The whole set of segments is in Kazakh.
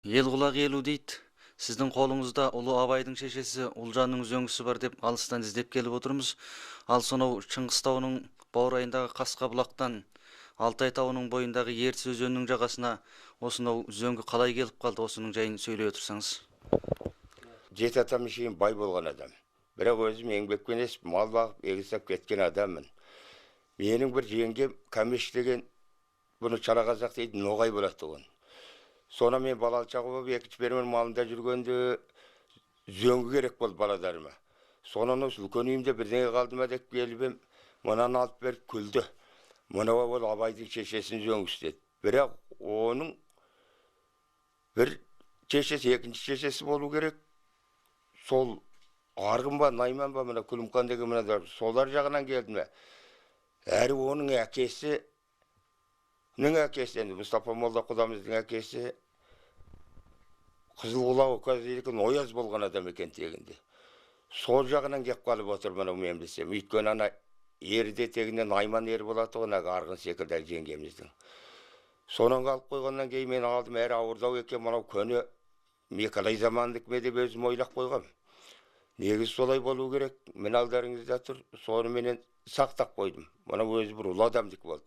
Ел құлақ елу дейді. Сіздің қолыңызда ұлы Абайдың шешесі Ұлжанның үзеңгісі бар деп алыстан іздеп келіп отырмыз. Ал сонау Шыңғыс тауының баурайындағы Қасқа бұлақтан Алтай тауының бойындағы Ертіс өзенінің жағасына осынау үзеңгі қалай келіп қалды, осының жайын сөйлей отырсаңыз. Жеті атам шейін бай болған адам. Бірақ өзім еңбекпен есіп, мал бағып, егін кеткен адаммын. Менің бір жеңгем Кәмеш деген, бұны чала қазақ дейді, ноғай болады тұғын. Соны мен балалы шаға болып, екінші фермер малында жүргенде үзеңгі керек болды балаларыма. Сонан осы үлкен үйімде бірдеңе қалды ма деп келіп ем, мынаны алып беріп күлді. Мынау ол Абайдың шешесінің үзеңгісі деді. Бірақ оның бір шешесі, екінші шешесі болу керек. Сол Арғын ба, Найман ба, мына Күлімхан деген мыналар, солар жағынан келді ме? Әрі оның әкесі, әкесі, енді Мұстафа молда құдамыздың әкесі Қызылқұлақ указы екен, ояз болған адам екен тегінде. Сол жағынан кеп қалып отыр мынау, мен білсем. Өйткені ана ері де тегінде Найман ері болатұғын, әлгі Арғын секілді жеңгеміздің. Сонан қалып қойғаннан кейін мен алдым, әрі ауырдау екен, мынау көне Мекалай замандық ме деп өзім ойлап қойғам. Негізі солай болу керек, міне алдарыңызда тұр, соныменен сақтап қойдым. Мынау өзі бір ұлы адамдікі болды.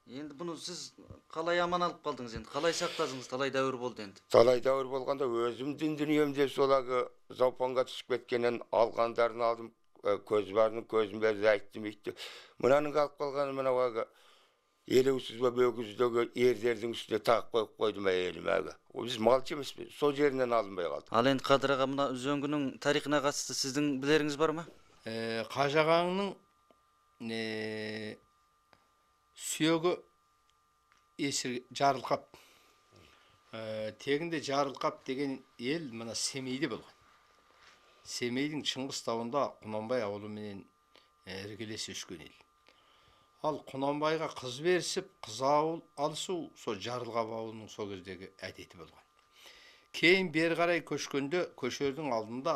Енді бұны сіз қалай аман алып қалдыңыз енді? Қалай сақтадыңыз? Талай дәуір болды енді. Талай дәуір болғанда өзімдің дүниемде сол әлгі заупанға түсіп кеткеннен алғандарын алдым, көз барының көзін берді, айттым, өйтті. Мынаның қалып қалғаны мынау әлгі елеусіз боп өгіздегі ердердің үстіне тағып қойып қойдым әйелім әлгі. Біз малшы емеспіз, сол жерінен алынбай қалды. Ал енді Қадыр аға, мына үзеңгінің тарихына қатысты сіздің білеріңіз бар ма? Қажағаңның сүйегі есір Жарылқап. Тегінде Жарылқап деген ел мына Семейде болған. Семейдің Шыңғыс тауында Құнанбай ауылыменен іргелес өскен ел. Ал Құнанбайға қыз берісіп, қыз ауыл алысу сол Жарылқап ауылының сол кездегі әдеті болған. Кейін бері қарай көшкенде, көшердің алдында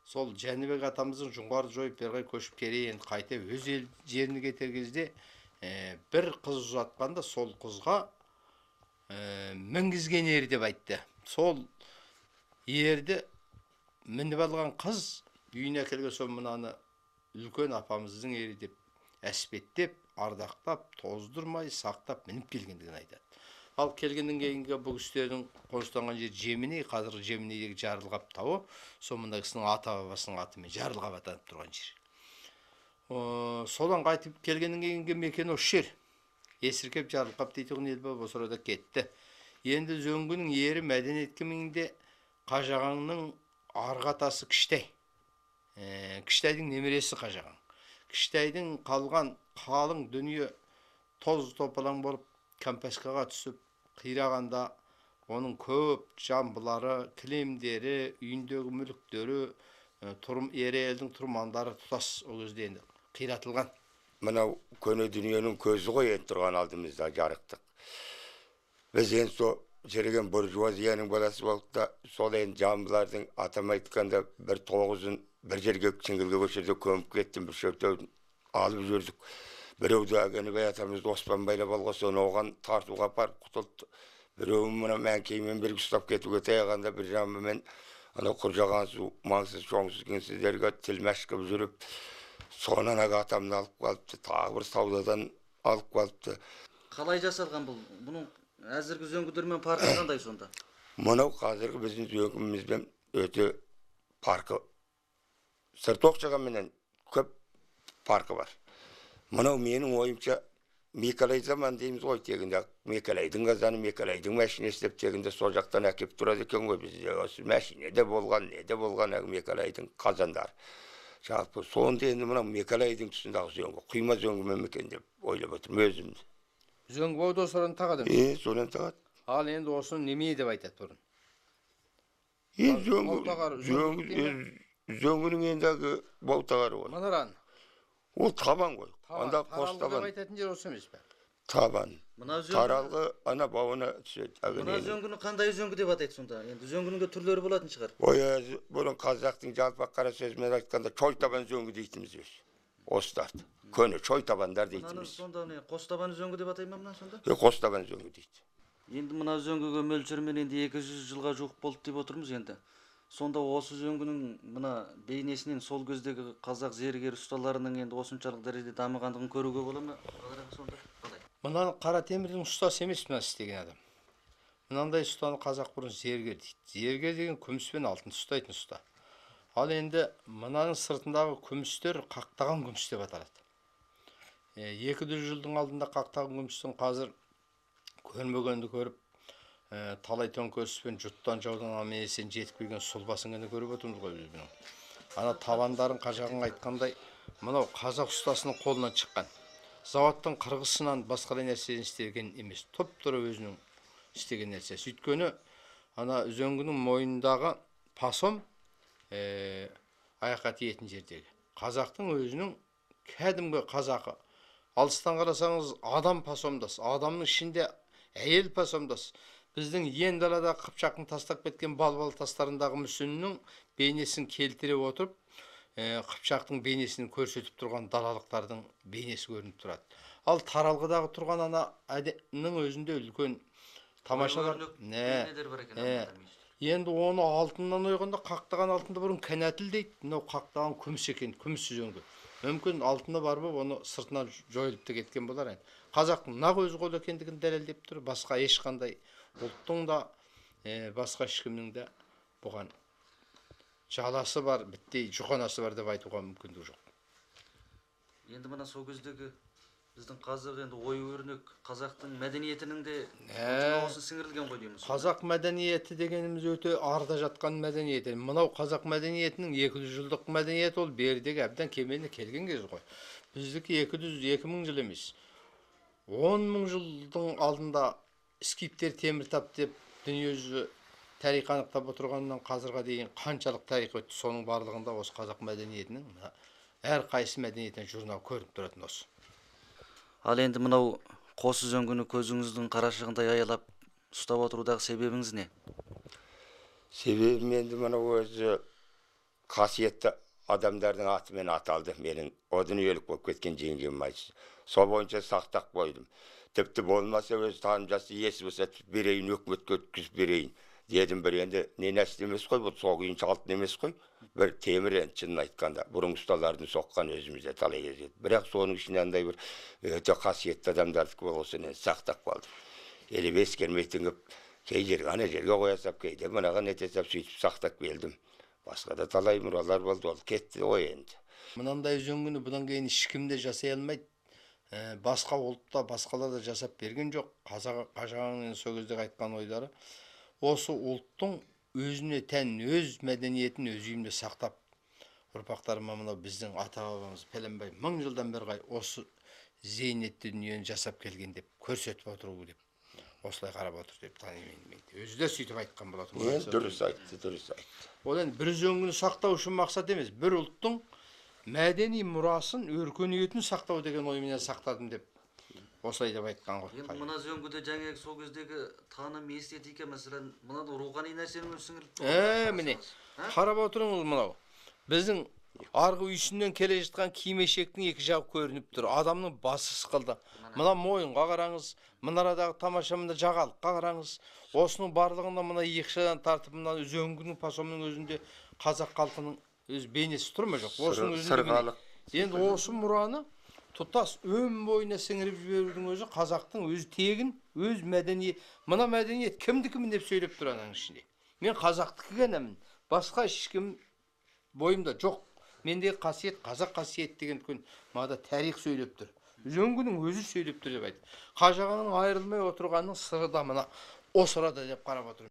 сол Жәнібек атамыздың жоңғарды жойып бері қарай көшіп келе енді қайта өз ел жеріне кетер кезде бір қыз ұзатқанда сол қызға мінгізген ер деп айтты. Сол ерді мініп алған қыз үйіне әкелген соң мынаны үлкен апамыздың ері деп әспеттеп, ардақтап, тоздырмай, сақтап мініп келгендігін айтады. Ал келгеннен кейінгі бұл кісілердің қоныстанған жері Жеміней, қазіргі Жемінейдегі Жарылқап тауы, сол мына кісінің ата-бабасының атымен Жарылқап атанып тұрған жер. Содан қайтып келгеннен кейінгі мекен осы жер. Есіркеп Жарылқап дейтін ел болып осы арада кетті. Енді үзеңгінің ері мәдениет кімінде Қажағаңның арғы атасы Кіштай. Кіштайдың немересі Қажағаң. Кіштайдың қалған қалың дүние тоз топалаң болып кәмпәскаға түсіп қирағанда оның көп жамбылары, кілемдері, үйіндегі мүліктері, ері елдің тұрмандары тұтас ол кезде енді қиратылған. Мынау көне дүниенің көзі ғой енді тұрған алдымызда жарықтық. Біз енді сол жүрген буржуазияның баласы болдық та, сол енді жамбылардың атам айтқанда бір 9-ын бір жерге Шыңғылға көшерде көміп кеттім, бір шөптеуін алып жүрдік. Біреуді Әгенібай атамызды Оспан байлап алған, соны оған тартуға апарып құтылды. Біреуін мына Мәңкеймен бірге ұстап кетуге таяғанда бір жамбымен анау құржаған су маңсыз шоңсыз кеңсіздерге тілмәш қылып жүріп, сонан ағы атамды алып қалыпты, тағы бір саудадан алып қалыпты. Қалай жасалған бұл? Бұның әзіргі үзеңгілермен парқы қандай сонда? Мынау қазіргі біздің үзеңгімізбен өте парқы. Сырты оқшағанменен көп парқы бар. Мынау менің ойымша Мекалай заман дейміз ғой тегінде. Мекалайдың қазаны, Мекалайдың мәшинесі деп тегінде сол жақтан әкеп тұрады екен ғой бізде. Осы мәшинеде болған, неде болған Мекалайдың қазандары. Жалпы сонда енді мынау Мекалайдың тұсындағы үзеңгі, құйма үзеңгі ме екен деп ойлап отырмын өзім. Үзеңгі бауды содан тағады ма? Содан тағады. Ал енді осыны неме деп айтады бұрын? Енді үзеңгінің енді бау тағары ғой. Мынаран. Ол табан ғой. Анда қос табан. Таралғы деп айтатын жер осы емес пе? Табан. Таралғы ана бауына түседі. Мына үзеңгіні қандай үзеңгі деп атайды сонда? Енді үзеңгінің де түрлері болатын шығар. Ой, бұрын қазақтың жалпақ қара сөзімен айтқанда чой табан үзеңгі дейтініміз өз. Осыларды. Көне чой табандар дейтініміз. Мынаны сонда не, қос табан үзеңгі деп атай ма мына сонда? Қос табан үзеңгі дейді. Енді мына үзеңгіге мөлшермен енді 200 жылға жуық болды деп отырмыз енді. Сонда осы үзеңгінің мына бейнесінен сол кездегі қазақ зергер ұсталарының енді осыншалық дәрежеде дамығандығын көруге бола ма? Сонда қалай? Мынаны қара темірдің ұстасы емес мына істеген адам. Мынандай ұстаны қазақ бұрын зергер дейді. Зергер деген күміс пен алтын ұстайтын ұста. Ал енді мынаның сыртындағы күмістер қақтаған күміс деп аталады. 200 жылдың алдында қақтаған күмістің қазір көрмегенді көріп, талай төңкеріспен жұрттан жаудан аман есен жетіп келген сұлбасын ғана көріп отырмыз ғой біз бұның. Ана табандарын қажағың айтқандай, мынау қазақ ұстасының қолынан шыққан. Заводтың қырғысынан басқа нәрседен істеген емес, тұп-тура өзінің істеген нәрсесі. Өйткені ана үзеңгінің мойнындағы пасом аяққа тиетін жердегі. Қазақтың өзінің кәдімгі қазақы. Алыстан қарасаңыз адам пасомдас, адамның ішінде әйел пасомдас. Біздің ен далада Қыпшақтың тастап кеткен балбал тастарындағы мүсіннің бейнесін келтіре отырып, Қыпшақтың бейнесін көрсетіп тұрған далалықтардың бейнесі көрініп тұрады. Ал таралғыдағы тұрған ананың өзінде үлкен тамашалар. Енді оны алтыннан ойғанда қақтаған алтынды бұрын кәнәтіл дейді. Мынау қақтаған күміс екен, күміс үзеңгі. Мүмкін алтыны бар болып, оны сыртынан жойылып та кеткен болар енді. Қазақтың нақ өз қолы екендігін дәлелдеп тұр. Басқа ешқандай ұлттың да, басқа ешкімнің де бұған жаласы бар, біттей жұқанасы бар деп айтуға мүмкіндік жоқ. Енді мына сол кездегі біздің қазақ енді ою өрнек қазақтың мәдениетінің де осыны сіңірілген ғой дейміз. Қазақ мәдениеті дегеніміз өте арда жатқан мәдениет. Мынау қазақ мәдениетінің 200 жылдық мәдениеті, ол бердегі әбден кемеліне келген кез ғой. Біздікі 2000 жыл емес. 10 мың жылдың алдында скифтер темір тап деп дүниежүзі тарих анықтап отырғаннан қазірға дейін қаншалық тарих өтті, соның барлығында осы қазақ мәдениетінің әрқайсы мәдениетінен журнал көрініп тұратын осы. Ал енді мынау қос үзеңгіні көзіңіздің қарашығындай аялап ұстап отырудағы себебіңіз не? Себебім енді мынау өзі қасиетті адамдардың атымен аталды. Менің о дүниелік болып кеткен жеңгем айтсы. Сол бойынша сақтап қойдым. Тіпті болмаса өзі таным жасы иесі болса берейін, өкіметке өткізіп берейін дедім. Бір енді не нәрсе емес қой, бұл сол күйінше алтын емес қой. Бір темір енді шынын айтқанда, бұрын ұсталардың соққан өзімізде талай кез еді. Бірақ соның ішінде андай бір өте қасиетті адамдардікі болғасын енді сақтап қалдым. Елеп ескермейтін қып, кей жерге ана жерге қоя сап, кейде мынаған нете сап, сөйтіп сақтап келдім. Басқа да талай мұралар болды, ол кетті ғой енді. Мынандай үзеңгіні бұдан кейін ешкім де жасай алмайды. Басқа ұлтта, басқалар да жасап берген жоқ. Қазақ қажағанның сол кездегі айтқан ойлары осы ұлттың өзіне тән өз мәдениетін өз үйінде сақтап, ұрпақтарыма мынау біздің ата-бабамыз пәленбай мың жылдан бері қарай осы зейнетті дүниені жасап келген деп көрсетіп отыру деп осылай қарап отыр деп танимын мен. Өзі де сөйтіп айтқан болатын. Енді дұрыс айтты, дұрыс айтты. Ол енді бір үзеңгіні сақтау үшін мақсат емес, бір ұлттың мәдени мұрасын, өркениетін сақтау деген ойменен сақтадым деп осылай деп айтқан ғой. Енді мына үзеңгіде жаңағы сол кездегі таным, эстетика, мәселен, мынада рухани нәрсенің өзі сіңіріліп тұр. Міне, қарап отырыңыз мынау. Біздің арғы үйсіннен келе жатқан кимешектің екі жағы көрініп тұр. Адамның басы сықылды. Мына мойынға қараңыз, мына арадағы тамаша мына жағалыққа қараңыз. Осының барлығында мына иықшадан тартып мына үзеңгінің пасомның өзінде қазақ халқының өз бейнесі тұр ма жоқ? Осының өзінде. Енді осы мұраны тұтас өн бойына сіңіріп жіберудің өзі қазақтың өз тегін, өз мәдениет. Мына мәдениет кімдікімін деп сөйлеп тұр ананың ішінде. Мен қазақтікі ғанамын, басқа ешкім бойымда жоқ. Мендегі қасиет қазақ қасиет деген күн мынада тарих сөйлеп тұр. Үзеңгінің өзі сөйлеп тұр деп айтты. Қажағанның айырылмай отырғанының сыры да мына осы арада деп қарап отырмын.